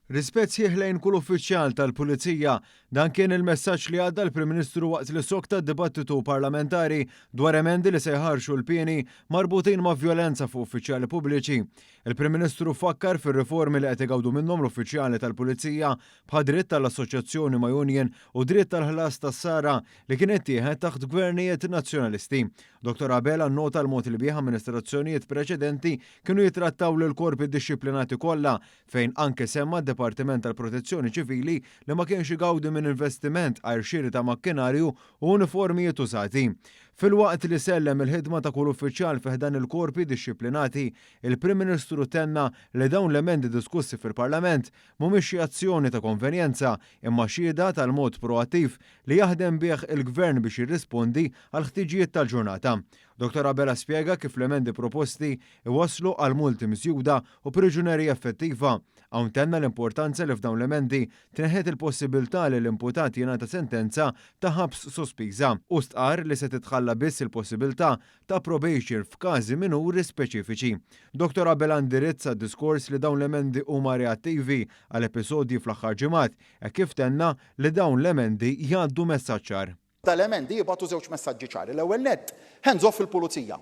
Rispett sħiħ lejn kull uffiċjal tal-Pulizija. Dan kien il-messaġġ li għadda l-Prim Ministru waqt li sokta d-dibattitu parlamentari dwar emendi li se jħarxu l-pieni marbutin ma' vjolenza fuq uffiċjali pubbliċi. Il-Prim Ministru fakkar fir-riformi li qed igawdu minnhom l-uffiċjali tal-Pulizija bħad-dritt tal-assoċjazzjoni ma' union u dritt tal-ħlas tas-sara li kien ittieħed taħt gvernijiet Nazzjonalisti. Dottor Abela nnota l-mod li bih amministrazzjonijiet preċedenti kienu jittrattaw lill-korpi dixxiplinati kollha fejn anke semma d-Dipartiment tal-Protezzjoni Ċivili li ma kienx igawdi minn investiment għajr xiri ta' makkinarju u uniformijiet użati. Filwaqt li sellem il-ħidma ta' kull uffiċjal fi ħdan il-korpi dixxiplinati, il-Prim Ministru tenna li dawn l-emendi diskussi fil-Parlament mhumiex xi azzjoni ta' konvenjenza imma xhieda tal-mod proattiv li jaħdem bih il-Gvern biex jirrispondi għall-ħtiġijiet tal-ġurnata. Dottor Abela spjega kif l-emendi proposti iwasslu għal multi miżjuda u priġunerija effettiva. Hawn tenna l-importanza li f'dawn l-emendi tneħħiet il-possibilità li l-imputat jingħata sentenza ta' ħabs sospiża. Hu stqarr li se titħalla biss il-possibilità ta' probation f'każi minuri speċifiċi. Dottor Abela indirizza d-diskors li dawn l-emendi huma reattivi għal episodji fl-aħħar ġimgħat hekk kif tenna li dawn l-emendi jgħaddu messaġġ ċar. Dal-emendi jibagħtu żewġ messaġġi ċari. L-ewwel nett, hands off il-pulizija.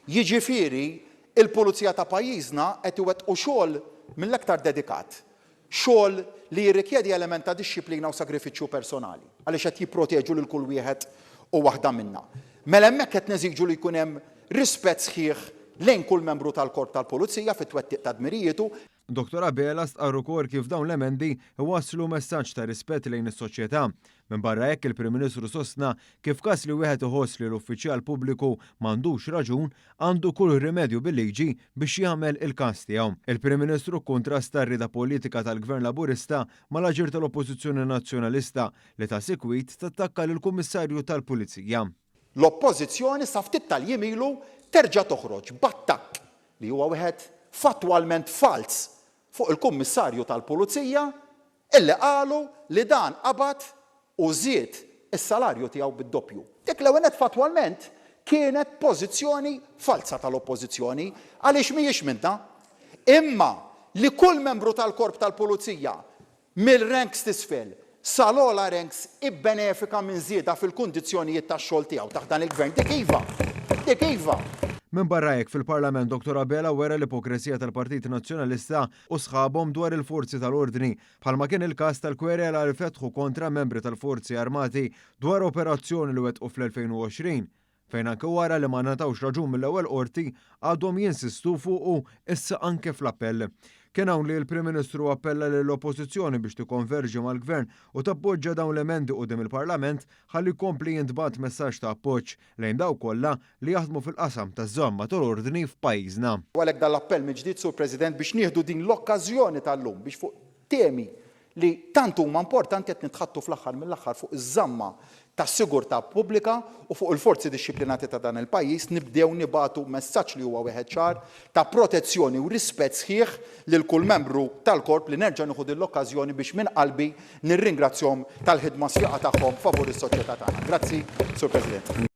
Jiġifieri, il-pulizija ta' pajjiżna qed iwettqu xogħol mill-aktar dedikat. Xogħol li jirrikjedi element ta' dixxiplina u sagrifiċċju personali, għaliex qed jipproteġu lil kull wieħed u waħda minna. Mela hemmhekk qed neżiġu li jkun hemm rispett sħiħ lejn kull membru tal-Korp tal-Pulizija fit-twettiq ta' dmirijietu. Dottor Abela stqarr ukoll kif dawn l-emendi iwasslu messaġġ ta' rispett lejn is-soċjetà. Minbarra hekk il-Prim Ministru sostna kif f'każ li wieħed iħoss li l-uffiċjal pubbliku m'għandux raġun, għandu kull rimedju bil-liġi biex jagħmel il-każ tiegħu. Il-Prim Ministru kkuntrasta r-rieda politika tal-Gvern Laburista mal-aġir tal-Oppożizzjoni Nazzjonalista li ta' sikwit tattakka lill-Kummissarju tal-Pulizija. L-Oppożizzjoni sa ftit tal-jiem ilu terġa' toħroġ b'attakk li huwa wieħed fattwalment falz fuq il-Kummissarju tal-Pulizija illi qalu li dan qabad u żied is-salarju tiegħu bid-doppju. Dik l-ewwel nett fattwalment kienet pożizzjoni falza tal-Oppożizzjoni għaliex mhijiex minnha. Imma li kull membru tal-Korp tal-Pulizija Mill-ranks t'isfel sal-ogħla ranks ibbenefika minn żieda fil-kundizzjonijiet tax-xogħol tiegħu taħt dan il-Gvern. Dik iva! Dik iva! Minbarra hekk, fil-Parlament Dottor Abela wera l-ipokresija tal-Partit Nazzjonalista u sħabhom dwar il-forzi tal-ordni, bħalma kien il-każ tal-kwerela li fetħu kontra membri tal-Forzi Armati dwar operazzjoni li wettqu fl-2020. fejn anke wara li ma ngħatawx raġun mill-ewwel Qorti għadhom jinsistu fuqu issa anke fl-appell. Kien hawn li l-Prim Ministru appella lill-Oppożizzjoni biex tikkonverġi mal-Gvern u tappoġġja dawn l-emendi quddiem il-Parlament ħalli jkompli jintbagħat messaġġ ta' appoġġ lejn dawk kollha li jaħdmu fil-qasam taż-żamma tal-ordni f'pajjiżna. U għalhekk dan l-appell mill-ġdid, Sur President, biex nieħdu din l-okkażjoni tal-lum biex fuq temi li tant huma importanti qed nitħaddtu fl-aħħar mill-aħħar fuq iż-żamma tas-sigurtà pubblika u fuq il-forzi dixxiplinati ta' dan il-pajjiż nibdew nibagħtu messaġġ li huwa wieħed ċar ta' protezzjoni u rispett sħiħ lil kull membru tal-Korp li nerġa' nieħu din l-okkażjoni biex minn qalbi nirringrazzjhom tal-ħidma sfiqa tagħhom favur is-soċjetà tagħna. Grazzi, Sur President.